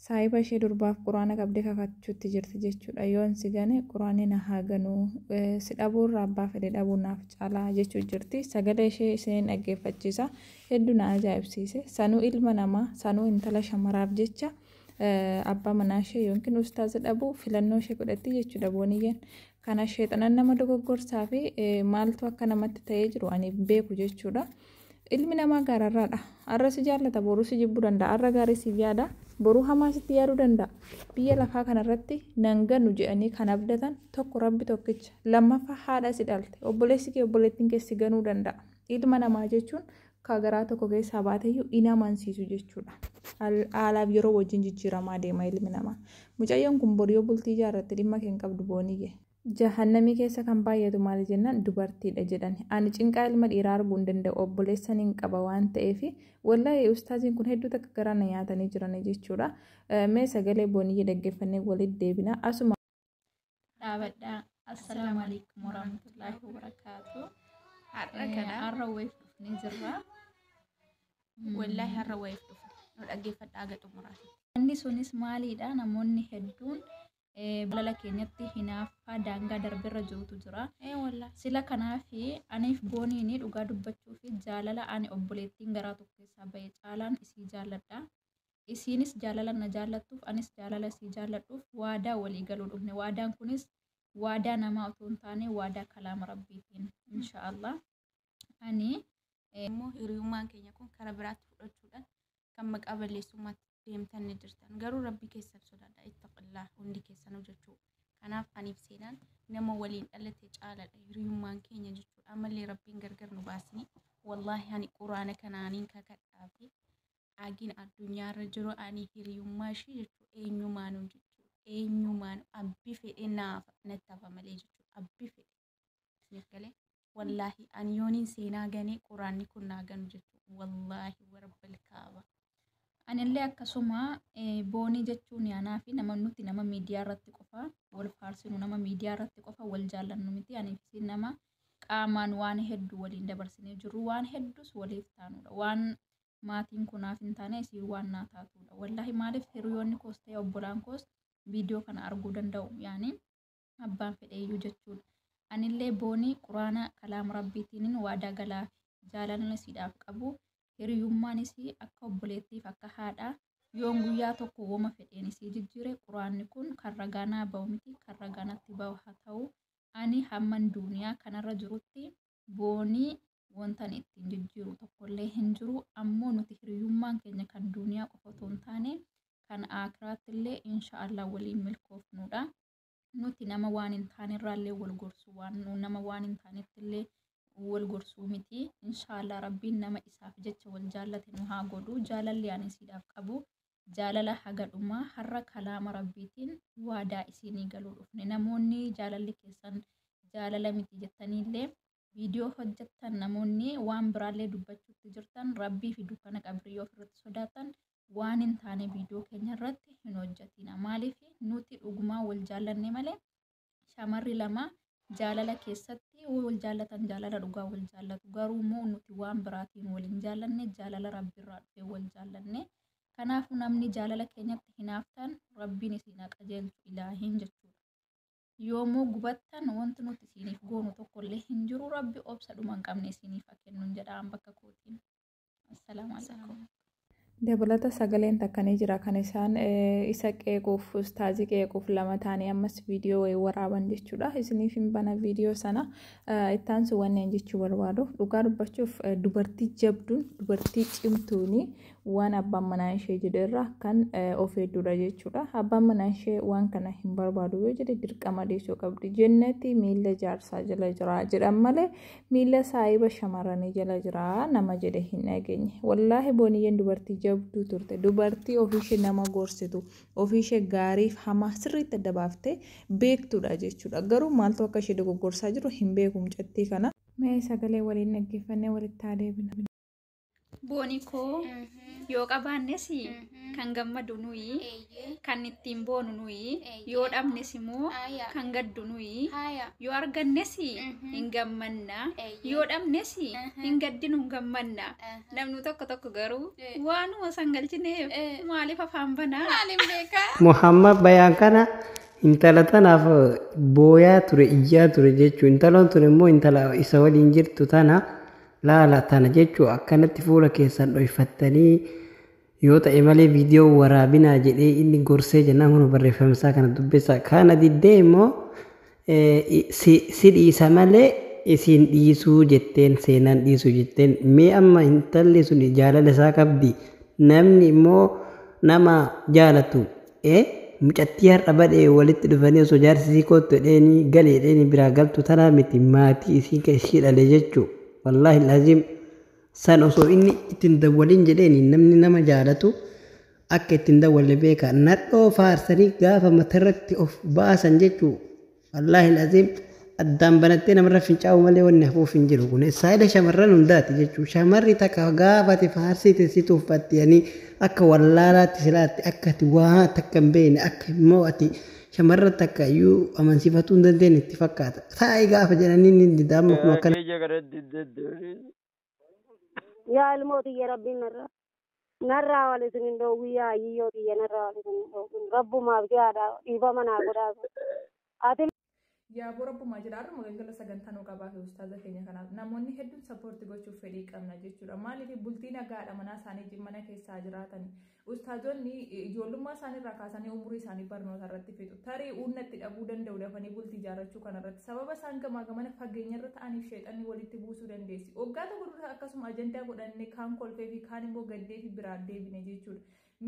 Saahiba ishee durbaaf quraana qabdee kakachuutti jirti jechuudha. Yoon si gane quraanni na haa ganuu, si dhabuurra abbaa fedhe dhabuu naaf caalaa jechuu jirti. Sagalee ishee isiniin dhaggeeffachiisa. Hedduu na ajaa'ibsiise. Sanuu ilma namaa, sanuu intala shamaraaf jecha abbaa manaa ishee yookiin ustaaza dhabuu filannoo ishee godhatti jechuudha Booniyyeen. Kana sheexanan nama dogoggorsaa fi maaltu akka namatti ta'ee jiru ani beeku jechuudha. Ilmi namaa gaararraadha. Har'a si jaallata, boruu si jibbuu danda'a. Har'a gaarii siif yaada, boruu hamaa sitti yaaduu danda'a. Biyya lafaa kanarratti nan ganu jedhanii kan abdatan tokko Rabbi tokkicha. Lammaffaa haadha si dhalte. Obboleessi kee obboleettiin kee si ganuu danda'a. Ilma namaa jechuun ka garaa tokko keessaa baateyyuu in amansiisu jechuudha. Haalaaf yeroo wajjin jijjiiramaa deema ilmi namaa. Mucayyoon kun bor yoo bultii ijaarratte dhimma kee hin qabdu Booniyye. Jahannamii keessa kan baay'atu maali jennaan dubartiidha jedhani. Ani cinqaa ilma dhiiraa arguu hin danda'u obboleessa nin qaba waan ta'eef wallahi ustaaziin kun hedduu takka garaa na nyaatanii jirani jechuudha. Mee sagalee Booniyyee dhaggeeffannee walitti deebina. Asuma. Dhaabadhaa. Assalaamu alaikum warahmatullaahi wabarakaatu. Har'a kana Har'a wayiif dhufnee jirra. Wallaahi har'a wayiif dhufne. Nu dhaggeeffadhaa haga xumuraatti. Wanni sunis maaliidha? Namoonni hedduun jaalala keenyatti hinaaffaa daangaa darberra jirutu jira. Ee wallaahi. Sila kanaaf aniif Booniin dhugaa dubbachuu fi jaalala ani obboleettiin garaa tokko keessaa ba'e caalaan isii jaalladha. Isiinis jaalala na jaallattuuf anis jaalala isii jaalladhuuf waadaa walii galuu dhufne. Waadaan kunis waadaa namaa otoo hin taane waadaa kalaama Rabbiitiin inshaallah. Ani Immoo hiriyummaan keenya kun karaa biraatti fudhachuudhaan kan maqaa balleessummaatti deemtan ni jirtan. Garuu Rabbii keessan sodaadha. Ittaqillaa hundi keessanuu jechuu. Kanaaf aniif Seenaan nama waliin dhalate caaladha hiriyummaan keenya jechuudha. Ammallee Rabbiin gargar nu baasni. Wallaahi ani quraana kanaaniin kakadhaa fi agiin addunyaarra jiru ani hiriyummaa ishii jechuudha. Eenyumaanuu jechuudha. Eenyumaanuu abbi fedhe naaf natti hafa malee jechuudha. Abbi fedhe. Isiniif galee? Wallaahi ani yooniin Seenaa ganee quraanni kun naa ganu jechuudha. Wallaahi warabbil kaaba. Anillee akkasuma Boonii jechuun anaa fi nama nuti nama miidiyaa irratti qofa wal faarsinu, nama miidiyaa irratti qofa wal jaallannu miti. Anii fi isiin nama qaamaan waan hedduu waliin dabarsinee jirru, waan hedduus waliif taanudha. Waan maatiin koo naaf hin taane isiin waan naa taatudha. Wallaahi maaliif hiriyoonni koos ta'e obbolaan koos viidiyoo kana arguu danda'u yaani abbaan fedheeyyuu jechuudha. Anillee Boonii quraana kalaama Rabbiitiinin waadaa galaafi. Jaalalli isiidhaaf qabu, hiriyummaan isii akka obboleettiif akka haadhaa yoon guyyaa tokko woma fedheen isii jijjiire quraanni kun kan ragaa naa ba'u miti kan ragaa natti ba'u haa ta'u. Ani hamman duuniyaa kanarra jirutti Boonii wontan ittiin jijjiiru tokkollee hin jiru. Ammoo nuti hiriyummaan keenya kan duuniyaa qofa otoo hin taane kan aakiraattillee insha Allah waliin milkoofnuudha. Nuti nama waan hin taanerraallee wal gorsuu waan nama waan hin taanettillee wal gorsuu miti. Inshaallah Rabbiin nama isaaf jecha wal jaallate nu haa godhu. Jaalalli ani isiidhaaf qabu jaalala haga dhumaa har'a kalaama Rabbiitiin waadaa isiinii galuu dhufne. Namoonni jaalalli keessan jaalala miti jettaniillee viidiyoo hojjettan, namoonni waan biraallee dubbachuutti jirtan, Rabbii fi dukkana qabrii yoo ofirratti sodaattan waan hin taane viidiyoo keenya irratti hin hojjetina. Maaliif nuti dhugumaa wal jaallanne malee shamarri lama jaalala keessatti wal jaallatan jaalala dhugaa wal jaallatu. Garuu immoo nuti waan biraatiin wal hin jaallanne, jaalala Rabbiirraa dhufee wal jaallanne. Kanaafuu namni jaalala keenyatti hinaaftan Rabbiin isin haa qajeelchu ilaahiin jechuudha. Yoomuu gubattan wanti nuti isiniif goonu tokkollee hin jiru. Rabbi obsa dhuma hin qabne isiniif haa kennuun jedha an bakka kootiin. Assalaamu alaikum. Dabalata sagaleen takka ni jira kan isaan isa qeequuf ustaazii qeequuf lama ta'anii ammas viidiyoo wayii waraaban jechuudha. Isiniif hin bana viidiyoo sana. Ittaansu wanneen jechuu barbaadu dhugaa dubbachuuf dubartii jabduun dubartii cimtuuni waan abbaan manaa ishee jedhe irraa kan of eegdudha jechuudha. Abbaan manaa ishee waan kana hin barbaadu yoo jedhe dirqama dhiisuu qabdi. Jennati miila jaarsaa jala jira jedhan malee miila saahiba shamarranii jala jira nama jedhe hin dhageenye. Wallaahi Booniyyeen dubartii jabduu turte. Dubartii ofiishee nama gorsitu, ofiishee gaariif hamaa sirriitti adda baaftee beektudha jechuudha. Garuu maaltu akka ishee dogoggorsaa jiru hin beeku mucattii kana. Mee sagalee waliin dhaggeeffannee walitti haa deebinu. Booni koo Yoo qabaannes kan gammadu nuyi, kan ittiin boonu nuyi, yoo dhabnes immoo kan gaddu nuyi, yoo argannes hin gammanna, yoo dhabnes hin gaddinu hin gammanna. Namni tokko tokko garuu waanuma san galchineef maaliif afaan banaa? Maaliin beekaa? Muhammad Bayaan kana intala tanaaf booyaa ture, iyyaa ture jechuun, intaloon tun immoo intala isa waliin jirtu tana laala tana jechuu, akkanatti fuula keessan dhoyfattanii yoo ta'e malee viidiyoo waraabinaa jedhee inni gorsee jennaan, kun barreeffama isaa kana dubbisa. Kana diddee immoo si dhiisa malee isiin dhiisuu jetteen, seenaan dhiisuu jetteen. Mee amma intalli sun jaalala isaa qabdi, namni immoo nama jaalatu mucattii har'a badhee walitti dhufanii osoo jaarsi isii kottu jedheeni galee jedheeni biraa galtu tanaa miti, maatii isii ka ishii dhale jechuu. Wallaahi laazim san osoo inni ittiin dawwalin jedheeni, namni nama jaalatu akka ittiin dawwalle beeka. Nadhoo faarsanii gaafa matarratti of baasan jechuu, wallaahi laazim addaan banattee namarra fincaa'u malee wanni hafuuf hin jiru. Kun saayila shamarran hundaati jechuu. Shamarri takka gaafate faarsite si tuffatti, akka wallaalaatti silaatti, akka ati waa takka hin beekne, akka immoo ati shamarra takka iyyuu amansiifatuu hin dandeenye itti fakkaata. Taa'ee gaafa jedhanii ni dida. Amma kun akkana. Yaa ilmoo tiyya, rabbiin narraa wal isin hin dhoowwin. Yaa ayyoo tiyya, narraa wal isin hin dhoowwin. Rabbumaaf jihaadha, dhiifama naa godhaa ati. Yaa boo, rabbumaa jira, har'uma galgala sagantaa nuu qabaa fi ustaaza keenya kanaaf namoonni hedduun support gochuuf fedhii qabna jechuudha. Maaliif bultii nagaadha manaa isaanii mana keessaa jiraatan. Ustaazonni ijoollummaa isaanii irraa kaasanii umurii isaanii barnoota irratti fixu. Tarii humna dhabuu danda'u dafanii bultii ijaarrachuu kanarratti, sababa isaan gamaa gamana fageenya irra ta'aniif sheexanni walitti buusuu dandeessi. Waggaa tokko dura akkasuma ajandaa godhannee kaan kolfee fi kaan immoo gaddee fi biraan deebine jechuudha.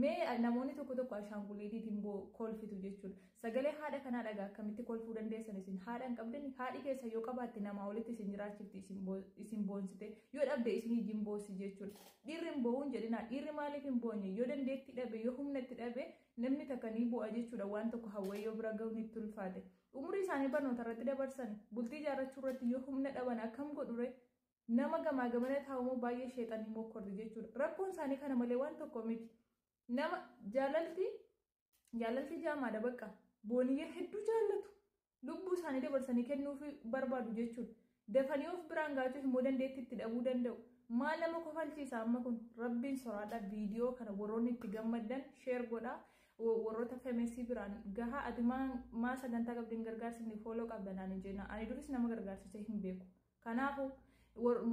Mee namoonni tokko tokko ashaanguliitiitiin kolfitu jechuudha. Sagalee haadha kanaa dhagaa, akkamitti kolfuu dandeessan isin? Haadha hin qabdani? Haadhi keessa yoo qabaatte namaa olitti isin jiraachifti, isin boonsite. Yoo dhabde isin ijin boossi jechuudha. Dhiirri hin boo'uun jedhina. Dhiirri maaliif hin boonye? Yoo dandeetti dhabe, yoo humna itti dhabe, namni takka ni bu'a jechuudha. Waan tokko hawwee yoo bira ga'uun itti ulfaate. Umurii isaanii barnoota irratti dabarsan, bultii ijaarrachuu irratti yoo humna dhaban akkam godhure? Nama gamaa gamana taa'u baay'ee sheexanii mokkorri jechuudha. Rakkoon isaanii kana malee waan tokko miti. Nama jaalalti, jaalalti jaamaadha bakka. Booniyyee hedduu jaallatu, lubbuu isaanii dabarsanii kennuuf barbaadu jechuudha. Dafanii of biraan gaachuuf immoo dandeetti itti dhabuu danda'u. Maal nama kofalchiisa amma kun? Rabbiin soraadha. Viidiyoo kana warroonni itti gammaddan share godhaa, warroota famous biraan gahaa. Ati maa sagantaa qabdeen gargaarsi follow qabda naan hin jenna. Ani duris nama gargaarsisee hin beeku. Kanaafuu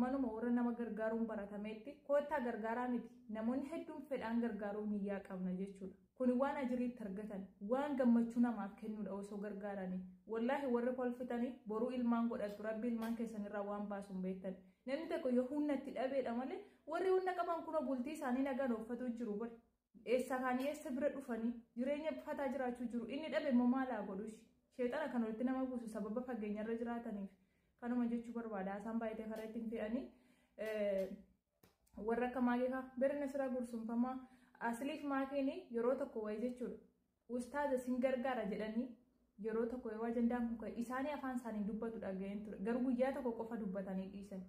manuma warra nama gargaaruun baratameetti koottaa gargaaraa miti. Namoonni hedduun fedhaan gargaaruu niyyaa qabna jechuudha. Kuni waan ajiriitti argatan, waan gammachuu namaaf kennuudha osoo gargaaranii. Wallaahi warri kolfitanii boruu ilmaan godhatu, rabbi ilmaan keessanirraa waan baasu hin beektan. Namni tokko yoo humna itti dhabeedha malee, warri humna qaban kun bultii isaanii nagaan uffatu jiru bari. Eessa kaanii eessa bira dhufanii jireenya fataa jiraachuu jiru. Inni dhabe immoo maal haa godhushi? Sheexana kan walitti nama buusu sababa fageenyarra jiraataniif. Kanuma jechuu barbaada. Haasaan baay'atee karaa ittiin fe'anii warra akka maakeefaa birna sira gursumfamaa asliif maakiin yeroo tokko wayii jechuudha. Ustaaza sin gargaara jedhanii yeroo tokko yeroo ajandaan kun ka'e isaanii afaan isaanii dubbatu dhaga'een ture. Garuu guyyaa tokko qofa dubbatanii dhiisan.